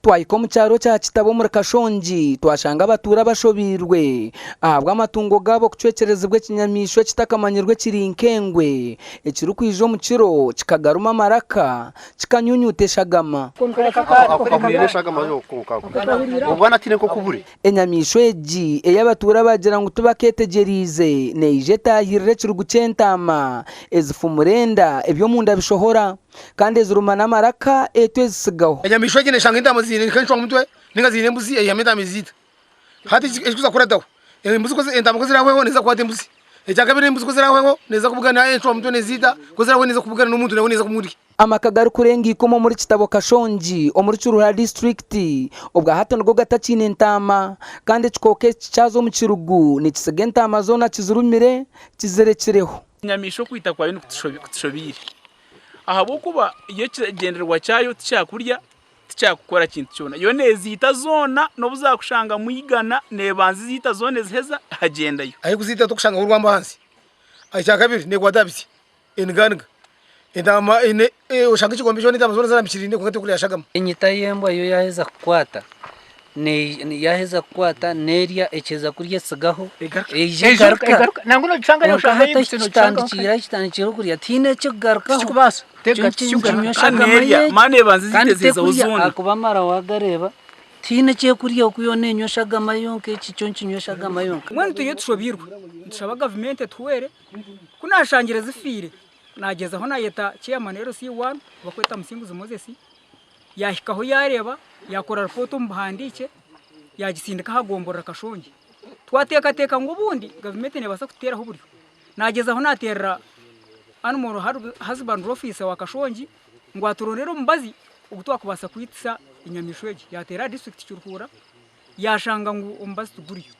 Twahika omu kyaro kya Kitaba omuri Kashongi twashanga abatuura bashobeirwe ahabw'amatungo gaabo kucwekyerezibwa ekinyamaishwa ekitakamanyirwe ekiri nk'engwe ekirikwija omu kiro kikagaruma amaraka kikanyunyuta eshagama. Enyamaishwa egi ei abatuura baagira ngu tibakeetegyereize neija etaahirira ekirugu ky'entaama ezifumura enda eby'omunda bishohora. Kandi eziruma n'amaraka etwa ezitsigaho. Enyamaishwa egi neshanga entaama ziine nk'encwamutwe ninga ziine embuzi eihamu entaama eziita. Hati ekirikuza kukurataho, embuzi ku entaama ku zirahweho neeza kukwata embuzi. Ekyakabiri embuzi ku zirahweho neeza kubugana encwamutwe neziita, ku zirahweho neeza kubugana n'omuntu nawe neeza kumurya. Amaka garikurenga ikumi omuri Kitabo Kashongi omuri Kiruhura disiturikiti obwa hati nigo gatakiine ntaama kandi ekikooko eki kyaza omu kirugu nikitsiga entaama zoona kizirumire kizirekireho. Enyamaishwa okwita kwayo nikutushobeire ahabw'okuba yo ekigyendererwa kyayo tikyakurya tikyakukora kintu kyona yo neeziita zoona n'obu zaakushangamu igana neebanza eziita zoona eziheza hagyendayo. Ahi kuziita tokushangaho orwambu ahansi. Ekyakabiri nekwata aha bitsya eniganiga. Entaama eine oshanga ekigombe kyona entaama zoona zirambikiriine kwonka terikureeba shagama. Enyita y'embwa yo yaaheza kukwata Yaaheza kukwata nerya ekiheza kurya etsigaho eija egaruka kwonka hati ahi kitandikiire okurya tihaine ekirikugarukaho nikinywa eshagama ye kandi tekurya ahakuba amara waagareeba tihaine eki ekurya oku yo nenywa eshagama yonka eki kyo nikinywa eshagama yonka. Mbwenu turiyo tushobirwe nitushaba gavumenti etuhwere ku naashangire zifiire naagyezaho naayeta chairman LC1 barikweta Musinguzi Moses Yaahikaho yaareeba, yaakora ripoota omu buhandiikye, yaagitsindika aha gomborora Kashongi. Twateekateeka ngu obundi gavumenti neebaasa kututeeraho oburyo. Naagyezaho naateerera Animal Husbandry Officer wa Kashongi ngu aturondere omubazi ogu twakubaasa kwitisa enyamaishwa egi. Yaateera aha disiturikiti Kiruhura, yaashanga ngu omubazi tiguriyo.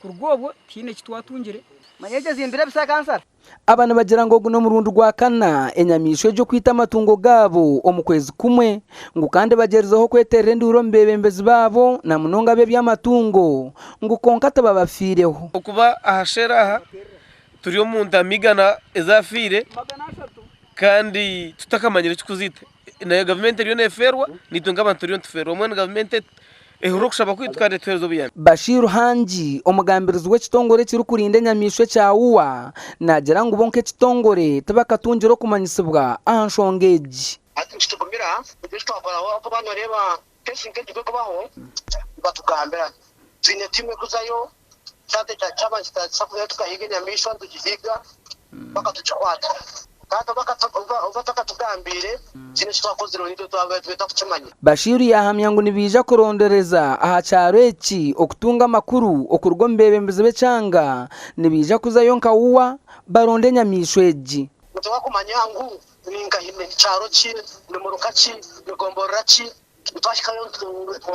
Kuruga obwo tihaine eki twatungire. Manya egyo ezimbire ebisaka nsara. Aba nibagira ngu ogu n'omurundi gwa kana enyamaishwa egi okwita amatungo gaabo omu kwezi kumwe ngu kandi bagyerizeho kweterera enduuru omu beebembezi baabo na munonga ab'eby'amatungo ngu kwonka tibabafiireho. Okuba aha sheera aha turi omu ntaama igana ezafiire kandi tutakamanyire ekirikuziita. Nayo gavumenti eriyo nefeerwa naitwe nk'abantu turiyo nitufeerwa. Mbwenu gavumenti ehurire okushaba kwaitu kandi etuheereze obuyambi. Bashir Hangi, omugambirizi w'ekitongore ekirikurinda enyamaishwa ekya UWA, naagira ngu bo nk'ekitongore tibakatungire okumanyisibwa aha nshonga egi. Hati nikitugumira kugira eki twakoraho ahakuba nooreeba keesi nk'egi ku erikubaho nibatugambira twine tiimu erikuzayo kyaba nikitagisa kuzayo tukahiiga enyamaishwa nitugihiiga mpaka tugikwata. Kandi obu batakatugambiire tihaine eki twakozireho naitwe twabaire tutakukimanya. Bashir yaahamya ngu nibaija kurondereza aha kyaro eki okutunga amakuru okuruga omu beebembezi b'ekyanga nibaija kuzayo nka UWA baronde enyamaishwa egi. Nituba kumanya ngu ni nkahi, ni kyaro ki, ni muruka ki, ni gomborora ki, Twahikayo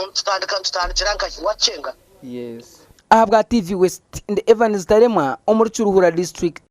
nitutandika nitutandikira nkahi? Wakyenga? Ahabwa TV West, ndi Evans Taremwa omuri Kiruhura District.